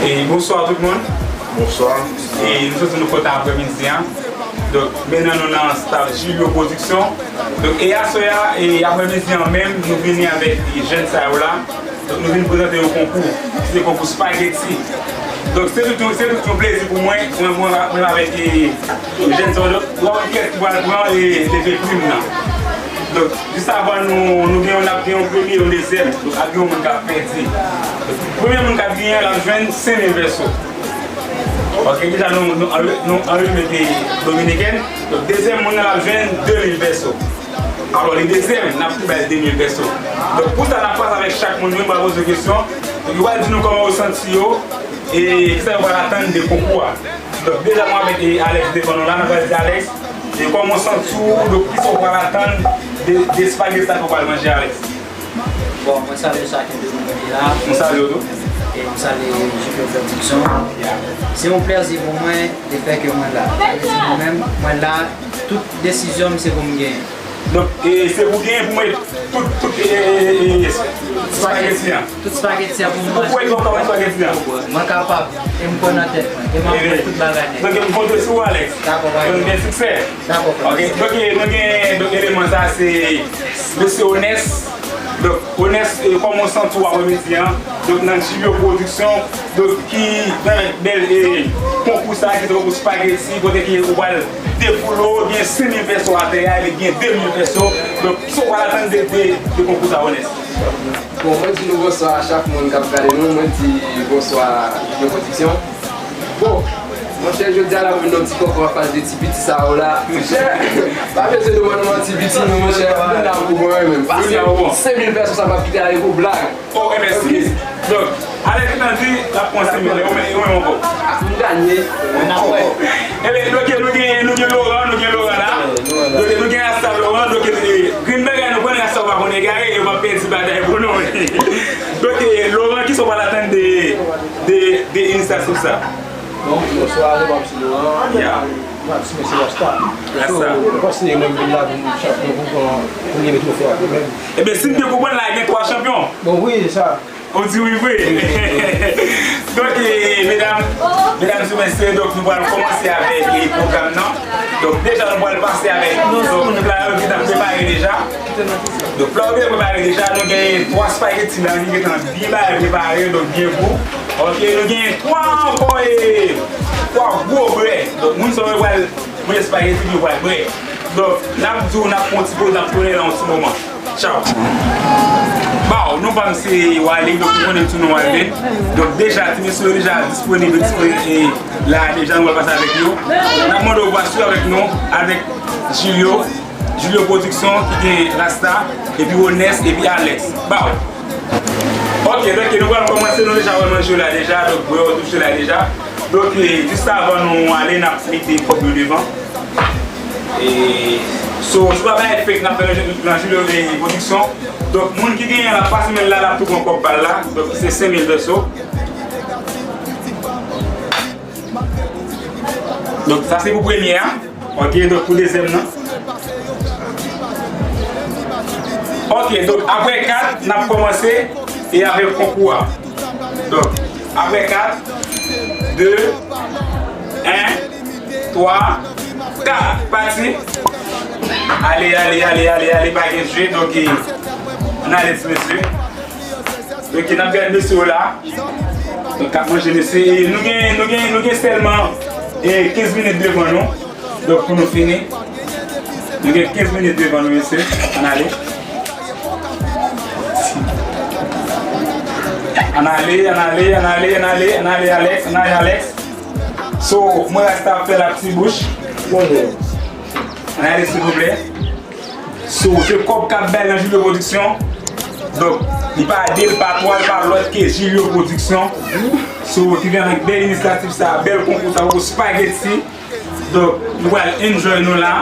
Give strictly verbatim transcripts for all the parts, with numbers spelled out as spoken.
E bonswa tout moun. Bonswa. E nou soti nou kontan aprèmidi an. Donk, mennen nou nan staf Julio Production. Donk, e aswè a, e aprèmidi an menm, nou vini avèk jèn sa yo la. Donk, nou vin prezante yo konkou. Se konkou spaghetti. Donk, se tout, se tout yon plezi pou mwen. Mwen, mwen, mwen avèk, e, jèn sa yo. Donk, nou ap wè kiyès ki pral pran, e, leve prim nan. Donk, jis avan nou, nou gen, n ap gen yon premye, yon dezyèm. Donk, ap gen yon moun k ap pèdi. Donk, premye moun k ap genyen, l ap jwenn senk mil pèso. Ok, deja nou, nou, nou anrime ke Dominikèn. Donk, dezyèm moun nan ap jwenn de mil pèso. Alò, li dezyèm, n ap tou bay de mil pèso. Donk, pou sa, n ap pase avèk chak moun, nou pral poze kesyon. Donk, yo pral di nou kòman yo santi yo, e kisa yo pral atann de konkou a. Donk, deja nou avèk, e, Alex devan nou la, nou pral di Alex, e kòman w santi w, donk, kisa w pral atann de, de spaghetti sa ke w pral manje, Alex? Bon, mwen salye chak de moun ki la. Mwen salye w tou. E mwen salye Julio Production. Yeah. Se yon plèzi pou mwen de fè ke mwen la. Se mwen menm, mwen la, tout desizyon m se pou m genyen. Donk, e, se pou genyen pou mwen tout, tout, e, e, e, e, spaghetti an. Tout spaghetti an pou mwen. Ou kwè ke w kapab spaghetti an? Mwen kapab. E m kwè nan tèt mwen. E m ap fè tout bagay nèt. Donk, m konte sou ou, Alex. Dakò, pa gen pwoblèm. Donk, gen siksè. Dakò, pa gen pwoblèm. Ok, donk, e, nou gen, donk, eleman sa, se Mesye Onès. Donk, Onès, e, kòman w santi w aprèmidi an? Donk, nan Julio Production, donk, ki nan bèl, e, konkou sa, ki se konkou spaghetti, kote ke ou pral defoule w, gen senk mil pèso atè a, epi gen de mil pèso. Donk, kisa w pral atann de, de, de konkou sa, Onès? Bon, mwen di nou bonswa a chak moun k ap gade nou, mwen di bonswa Julio Production. Bon, monchè, jodi a la, mwen nan ti kòkò anfas de ti piti sa yo la. Monchè, pa bezwen demann mwen ti piti, non, monchè. Moun la pou mwen menm. Pase senk mil pèso sa m ap kite ale pou blag. Oh, e mèsi. Donk, Alex gentan di l ap pran senk mil, ou menm, ou menm ankò. M ganye. Ebyen, donk, nou gen, nou gen Laurent, nou gen Laurent la. Donk, nou gen Rasta Laurent, donk, e, grenn bagay, nou pran Rasta, ou pa konn egare, yo pa pèdi batay pou nou. Donk, e, Laurent, kisa w pral atann de, de, de inisyativ sa? Bon, bonswa, non pa m se Laurent. Yeah. M ap di mesye Rasta. Rasta. So, mwen panse mwen vin la pou m chanpyon pou pran, pou leve twofe a pou mwen. Ebyen, si m byen konprann la, gen twa chanpyon. Bon, wi, se sa. Ou di wi vre. Donk, e, medam, medam e mesye, donk, nou pral kòmanse avèk, e, pwogram nan. Donk, deja, nou pral pase avèk, donk, pla yo gentan prepare deja. Donk, pla yo gentan prepare deja, nou gen twa spaghetti la ki gentan byen bare, prepare, donk, byen gou. Ok, nou gen twa ankò, e, twa gwo brè. Donk, moun sa yo pral manje spaghetti, yo pral brè. Donk, n ap di w, n ap pran yon ti poz, n ap tounen nan yon ti moman. Tchaw. Baw, non pa m se Wally, donk ou konnen tou non Wally. Donk deja, ti mesye yo deja disponib, yo disponib, e, la deja, nou pral pase avèk yo. N ap mande w pou asire avèk nou, avèk Julio, Julio Production, ki gen Rasta, epi Onès, epi Alex. Baw. Ok, donk nou pral kòmanse, nou deja wè manje yo la deja, donk bwè yo touche la deja. Donk, e, jis avan nou ale, n ap mete kòb yo devan. E, so, se pa bagay fake n ap fè nan, nan Julio Production. Donk, moun ki genyen l ap pase men l la, l ap tou pran kòb pa l la. Donk, se senk mil pèso. Donk, sa se pou premye a. Ok, donk, pou dezyèm nan. Ok, donk, apre kat, n ap kòmanse e avèk konkou a. Donk, apre kat, de, en, twa, kat, pati. Ale, ale, ale, ale, ale, pa gen jwe. Donk, e, ann ale, ti mesye. Donk, n ap gade mesye yo la. Donk, k ap manje, mesye. E, nou gen, nou gen, nou gen sèlman, e, kenz minit devan nou. Donk, pou nou fini, nou gen kenz minit devan nou, mesye. Ann ale. Ann ale, ann ale, ann ale, ann ale, ann ale, Alex, ann ale, Alex. So, mwen Rasta ap fè la ti bouch. Bonjou. Ann ale, silvouplè. So, se kòb k ap bay nan Julio Production. Donk, li pa de, li pa twa, li pa lòt ke Julio Production. So, ki vin avèk bèl inisyativ sa, bèl konkou sa, konkou spaghetti. Donk, nou pral enjoy nou la.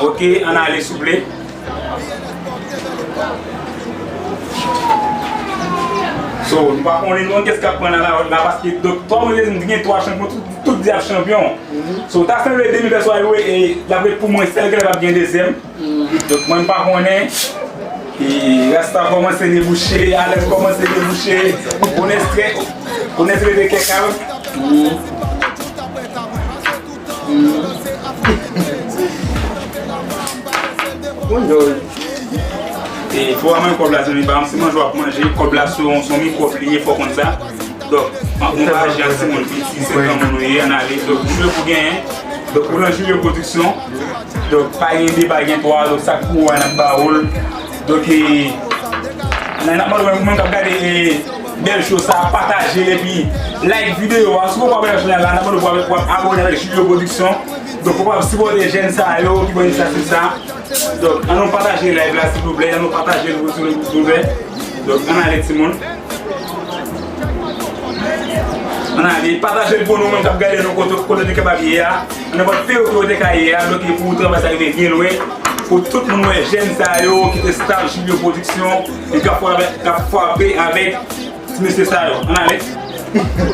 Ok, ann ale, souple. So, nou pa konnen nou kès k ap pran nan la, la, paske, donk, twa moun te di m gen twa chanpyon, tout, tout di ap chanpyon. So, ta sanble de mil pèso a yo, e, l ap ret pou mwen, sèl ke l ap gen dezyèm. Donk, mwen, m pa konnen. E, Rasta kòmanse debouche, Alex kòmanse debouche. Onès trè, Ou nèt rete kè kal. Bonjou. E fò a mwen kòb la, zanmi pa m, se manje w ap manje, kòb la se yon, se yon mikwòb li ye, fò w konn sa. Donk, ankouraje ak timoun piti, se granmoun ou ye, ann ale. Donk, jwe pou genyen. Donk, ou nan Julio Production. Donk, pa gen de, pa gen twa, donk, sa k pou ou a, n ap ba ou l. Donk, e, n ap mande w menm k ap gade, e, bèl show sa, pataje l epi like videyo a. Si w poko abòne ak chanèl la, n ap mande w pou w abòne avèk Julio Production. Donk, pou w kapab sipòte jèn sa yo ki ban inisyativ sa. Donk, ann nou pataje live la, silvouplè. Ann nou pataje l, silvouplè. Donk, ann ale, timoun. Ann ale, pataje l pou nou menm k ap gade nou kote, kote nou kapab ye a. Nan nenpòt peyi kote w te ka ye a, donk pou travay sa rive byen lwen. Pou tout moun wè jèn sa yo ki te staff Julio Production, e k ap frape, k ap frape avèk ti mesye sa yo. Ann ale.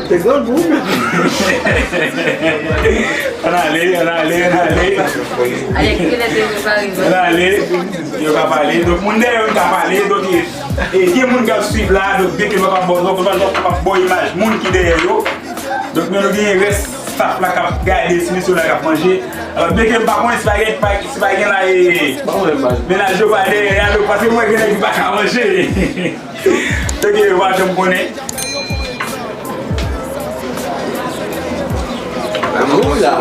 Te grangou. Ann ale, ann ale, ann ale. Alèk, kilè te prepare, ann ale. Yo ka pale. Donk, moun dèyè yo ka pale. Donk, e, e, gen moun k ap swiv la. Donk, byen ke nou pa ka ba, nou pa ka ba imaj moun ki dèyè yo. Donk, men nou gen rès staff la k ap gade ti mesye la k ap manje. Alò, byen ke m pa konnen si pa gen, si pa gen la, e, mennaj yo pa dèyè a, donk, paske mwen gen nèg ki pa ka manje. Tande, yo pa janm konnen. Gou la.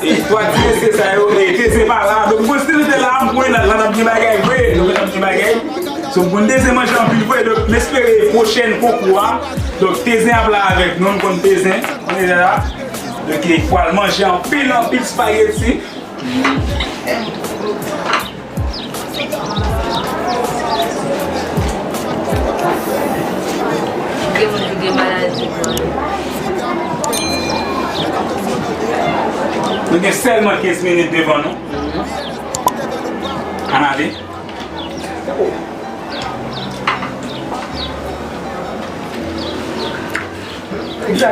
E twa ti mesye sa yo, e, Teze pa la. Donk, mwen, si Teze te la, m konnen la, la, n ap gen bagay vre. Donk, n ap gen bagay. So, m konn Teze manje anpil vre. Donk, m espere pwochèn konkou a. Donk, Teze ap la avèk nou, m konn Teze. Konnen la. Donk, e, pral manje anpil, anpil spaghetti. Gen moun ki gen maladi. Nou gen sèlman kenz minit devan nou. Ann ale.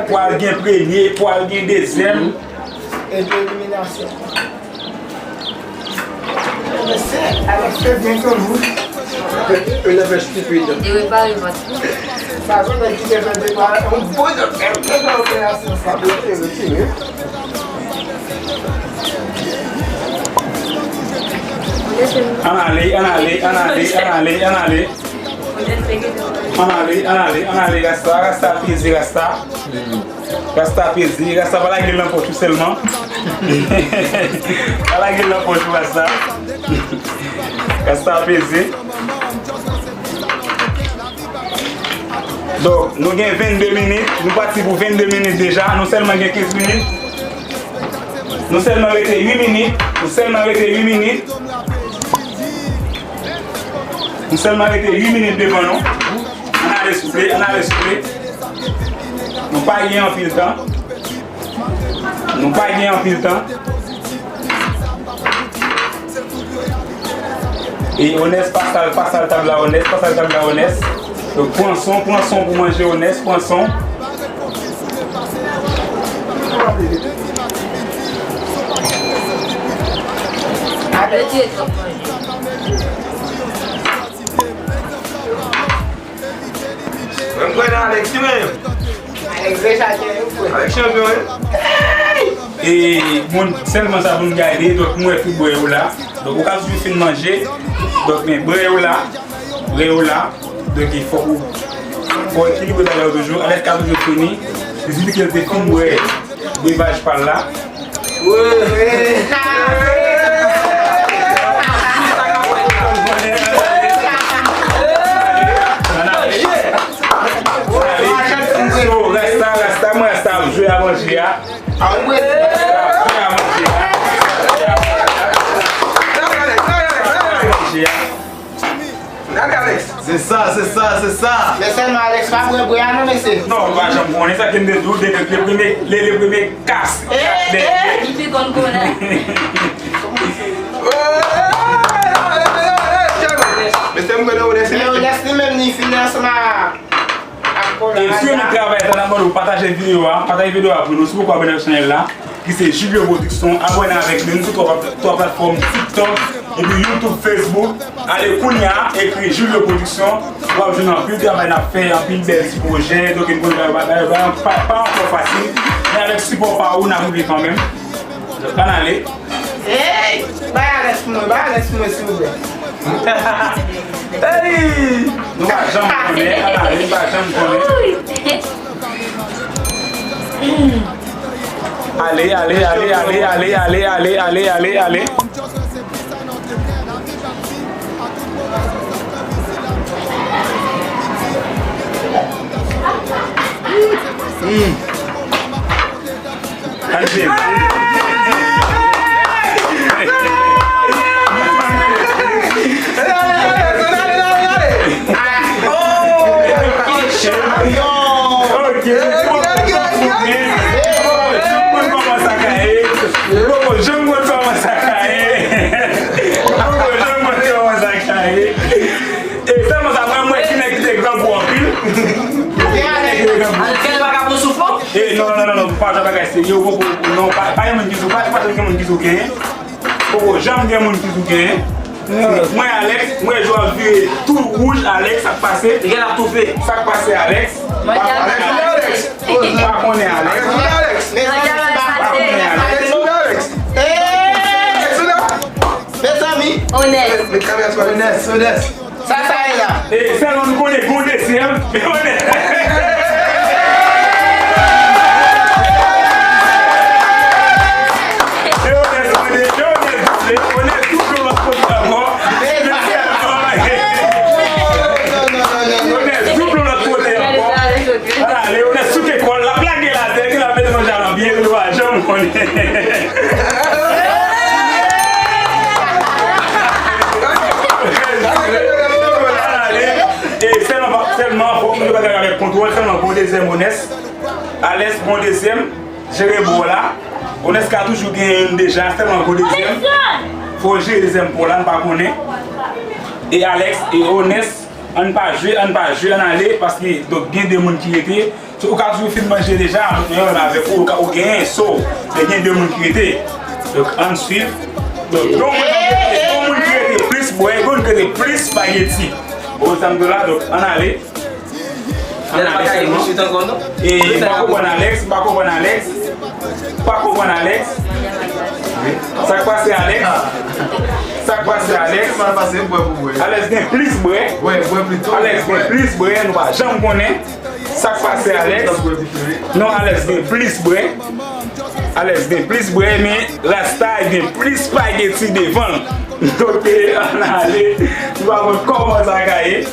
Pral gen premye, pral gen dezyèm. E de eliminasyon. Mesye, Alex te byen toujou. Yo repare vant. Sa se nèg ki te fè deklare yon bon jan fè operasyon sa. Yo te retire. Ann ale, ann ale, ann ale, ann ale, ann ale. Ann ale, ann ale, ann ale, Rasta, Rasta, peze, Rasta. Rasta peze, Rasta pa lage l nan pòch ou sèlman. Pa lage l nan pòch ou, Rasta. Rasta peze. Donk, nou gen vennde minit, nou pati pou vennde minit deja, nou sèlman gen kenz minit. Nou sèlman rete uit minit, nou sèlman rete uit minit. Nou sèlman rete uit minit devan nou. Ann ale souple, ann ale souple. Nou pa gen anpil tan. Nou pa gen anpil tan. E Onès, pase al, pase al tab la, Onès, pase al tab la, Onès. Donk, pran son, pran son pou manje, Onès, pran son. Mwen kwè nan Alex, wi, men. Alex deja gen yon frè. Alex chanpyon, wi. E moun, sèlman sa pou n gade, donk, m wè tout brè yo la. Donk, ou ka toujou fin manje. Donk, men brè yo la, brè yo la. Donk, fòk ou, fòk ou ekilibre bagay yo toujou. Alex ka toujou fini. Li di ke l te fin bwè brevaj pa l la. So, Rasta, Rasta, mwen Rasta ap jwe a manje a. Rasta ap jwe a manje a. Manje a. Se sa, se sa, se sa. Men sèlman Alex pa bwè bwè a non, mesye. Non, ou pa janm konnen sa ke m te di w, depi le premye, le, le premye kas. Eh, eh, li te konn konnen. Mesye, m konnen ou lèse. Men ou lèse li menm, li fini ansanm a, ak kola. E si w renmen travay sa, n ap mande w pataje videyo a, pataje videyo a pou nou, si w poko abòne ak chanèl la, ki se Julio Production, abòne avèk nou sou twa, twa platfòm, TikTok, Epi YouTube, Facebook, ale kounye a, ekri Julio Production, w ap jwenn anpil travay n ap fè, anpil bèl ti pwojè, donk m konnen bagay yo pa, pa, pa, pa ankò fasil, men avèk sipò pa ou, n ap rive kanmenm. Ann ale. Hey! Bay alèz pou mwen, bay alèz pou mwen, silvouplè. Hey! Nou pa janm konnen, ann ale, nou pa janm konnen. Ale, ale, ale, ale, ale, ale, ale, ale, ale, ale. Hmm. Ann viv. Ok, poko janm konn kòman sa ka ye. Poko janm konn kòman sa ka ye. Poko janm konn kòman sa ka ye. E sèlman sa, mwen, mwen ki nèg ki te grangou anpil. Ki nèg ki te grangou. Alkèl pa ka pran souf non. E non, non, non, non, pa jan bagay serye, ou poko, non, pa, pa gen moun ki sou, pa, pa gen moun ki sou genyen. Poko janm gen moun ki sou genyen. Mwen, Alex, mwen, jwe ap vire tou wouj, Alex, sa k pase? Li gen ap toufe. Sa k pase, Alex? Alex, Alex. Pa konnen, Alex. Alex, Alex. Pa konnen, Alex. Alex, Alex. Alex, Alex. Mezanmi. Onès. Onès, Onès. Sa, sa ye la. E, sèlman nou konnen gon dezyèm. Onès. E Onès, Onès, Onès, Onès, Onès, double lòt kote ankò. Men sèlman, Onès, double lòt kote ankò. Ala, Leonès sou kekòl, l ap lage l atè, epi l ap mete manje a nan pye l, nou pa janm konnen. E sèlman, sèlman, fòk nou bagay avèk kontwòl, sèlman bon dezyèm Onès. Alès bon dezyèm, jere bò la. Onès ka toujou gen youn deja, sèlman bon dezyèm. Fò jere dezyèm bò la, n pa konnen. E Alès, e Onès, ann pa jwe, ann pa jwe, ann ale, paske, donk, gen de moun ki rete. So, ou ka toujou fin manje deja, donk, yon avèk ou, ou ka, ou genyen, so, men gen de moun ki rete. Donk, ann swiv. Donk, yon moun, yon moun ki rete plis bwè, yon moun ki rete plis spaghetti. Ou konn sa m di w la, donk, ann ale. Ann ale sèlman. E, m pa konprann Alex, m pa konprann Alex. M pa konprann Alex. Sa k pase, Alex? Sa k pase, Alex? Alex gen plis bwè. Alex gen plis bwè, nou pa janm konnen. Sa k pase, Alex? Non, Alex gen plis bwè. Alex gen plis bwè, men Rasta gen plis spaghetti devan l. Ok, ann ale. Nou pa konn kòman sa ka ye.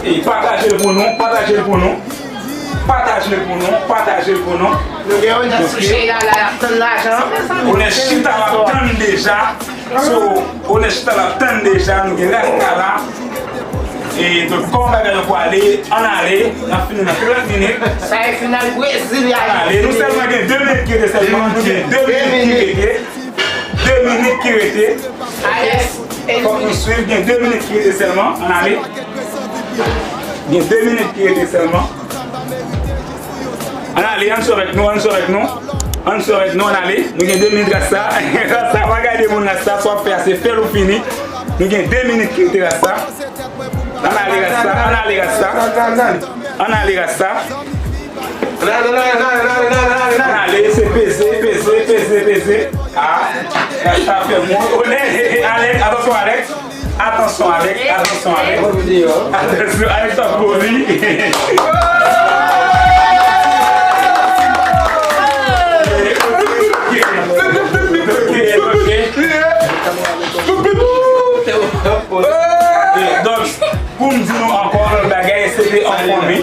E pataje l pou nou, pataje l pou nou. Pataje l pou nou, pataje l pou nou. Nou gen Onès sou cheri la, la, l ap tann lajan an, mezanmi. Onès chita, l ap tann deja. So, Onès chita, l ap tann deja. Nou gen Rasta la. E donk, kòman bagay yo pwale, ann ale, n ap fini nan trant minit. Sa e final Brezil, y a. Ann ale, nou sèlman gen de minit ki rete sèlman. Nou gen de minit ki rete. De minit ki rete. Alex, fòk nou swiv. Gen de minit ki rete sèlman. Ann ale. Gen de minit ki rete sèlman. Ann ale, ann swiv avèk nou, ann swiv avèk nou. Ann swiv avèk nou, ann ale. Nou gen de minit, Rasta. Rasta, pa gade moun, Rasta, sa w ap fè a, se fè l ou fini. Nou gen de minit ki rete, Rasta. Ann ale, Rasta, ann ale, Rasta. Ann ale, Rasta. Ann ale, se peze, peze, peze, peze. Ah, Rasta fè mwen. Onès, Alex, atansyon, Alex. Atansyon, Alex, atansyon, Alex. Atansyon, Alex ap kouri. Ok, ok. Donk, pou m di nou ankò lòt bagay, se te anfòme.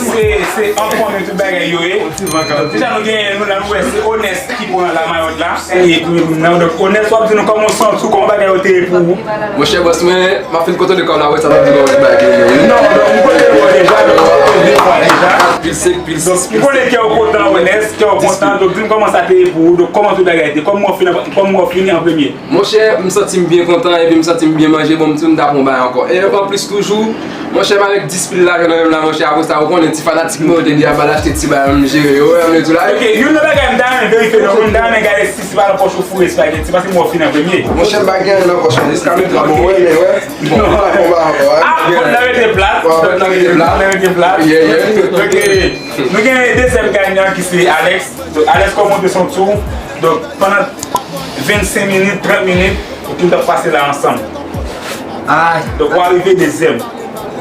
Se, se anfòme tout bagay yo ye. Deja nou genyen, nou la, nou wè se Onès ki pran la mayòt la. E premye moun nan, donk, Onès, w ap di nou kòman w santi w, kòman bagay yo te ye pou ou? Monchè, bòs mwen, m ap fin kontwole kò m la, wè sa m ap di kòman bagay yo ye. Non, donk, m kontwole kò deja, donk, m kontwole kò deja. Pil sek, pil sek. Donk, m konnen kè w kontan, Onès, kè w kontan, donk, di m kòman sa te ye pou ou, donk, kòman tout bagay te, kòman w fini, kòman w fini an premye? Monchè, m santi m byen kontan epi m santi m byen manje. Bon, m di w m ta pran yon bagay ankò. E anplis toujou, monchè, m avèk dis pil lajan nan men m la, Monchè, apre sa, ou konnen ti fanatik mwen, yo te di a ba l achte ti bagay, m jere yo, wè, m di la. Ok, youn nan bagay m ta renmen verifye nan ou, m ta renmen gade si se pa nan pòch ou foure espageti, paske mwen fin an premye. Monchè, m pa gen anyen nan pòch mwen, jiska prezan, bon, wè, men wè. Bon, pa bon, pa bon, wè. Ah, fòk nan rete plat. Wè, fòk nan rete plat. Fòk nan rete plat. Yeah, yeah. Ok, nou gen dezyèm ganyan ki se Alex. Donk, Alex kòmanse son tou. Donk, pandan vennsenk minit, trant minit, nou t ap pase la ansanm. Ay. Donk, w a rive dezyèm.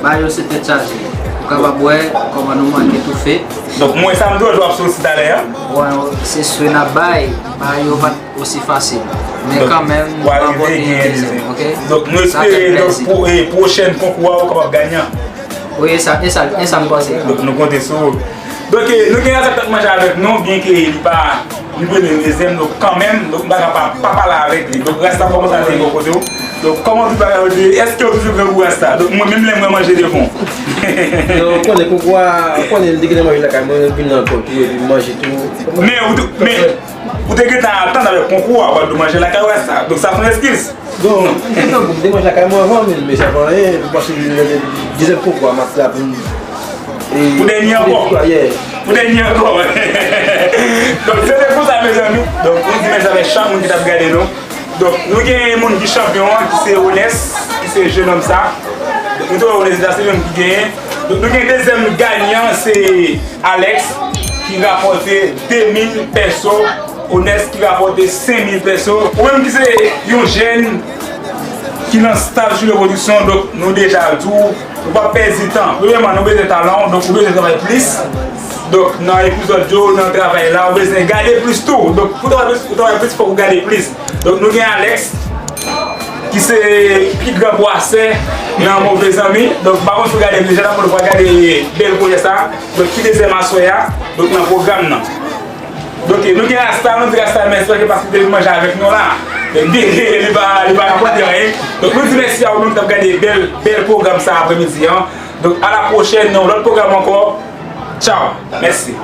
Bagay yo se tèt chaje. Ou kapab wè kòman nou manke toufe. Donk, mwen, sa m di w, w ap soti talè a. Wè, se swe n ap bay. Bagay yo pa t osi fasil. Men kanmenm, nou pa pòte dezyèm, ok? Donk, nou espere, donk, pou, e, pwochèn konkou a, ou kapab ganyan. Wi, e sa, e sa, e sa m panse. Donk, nou konte sou ou. Donk, e, nou gen Razak k ap manje avèk nou, byenke li pa, li premye, li dezyèm, donk kanmenm, donk m pa ka pa, pa pale avèk li. Donk, Rasta, kòman sa te bò kote w? Donk, kòman tout bagay yo te ye? Èske w toujou pran pou Rasta? Donk, mwen menm lè mwen manje devan w. Non, ou konnen konkou a, ou konnen m te gentan manje lakay mwen, vin nan kòl tou, epi m manje tou. Men, ou te, men, ou te gentan atann avèk konkou a, w ap dwe manje lakay Rasta. Donk, sa se yon eskiz. Bon, m te tankou m te manje lakay mwen avan, men, men sa pa anyen, m panse dezyèm konkou a, m ap la pou m, e, pou dènye ankò. Yeah. Pou dènye ankò. Donk, se te konsa, mezanmi. Donk, nou di mèsi avèk chak moun ki t ap gade nou. Donk, nou gen moun ki chanpyon an, ki se Onès, ki se jenòm sa. Donk, nou te wè Onès la, se li menm ki genyen. Donk, nou gen dezyèm ganyan, se Alex, ki rapòte de mil pèso. Onès ki rapòte senk mil pèso. Ou menm ki se yon jèn ki nan Star Julio Production, donk nou deja di w, ou p ap pèdi tan. Premyèman, nou bezwen talan w, donk ou bezwen travay plis. Donk nan epizòd yo, nan travay la, ou bezwen gade plis tou. Donk pou travay plis, pou travay plis, fòk ou gade plis. Donk nou gen Alex, ki se pi gran bwasè nan Move Zanmi. Donk pa konn si w gade deja, la pou w gade bèl pwojè sa. Donk ki dezyèm aswè a, donk nan pwogram nan. Donk, nou gen Rasta, nou di Rasta mèsi paske te vin manje avèk nou la. Li, li pa, li pa rapòte anyen. Donk, nou di mèsi a ou menm k ap gade bèl, bèl pwogram sa aprèmidi an. Donk, a la pwochèn, nan yon lòt pwogram ankò. Tchaw. Mèsi.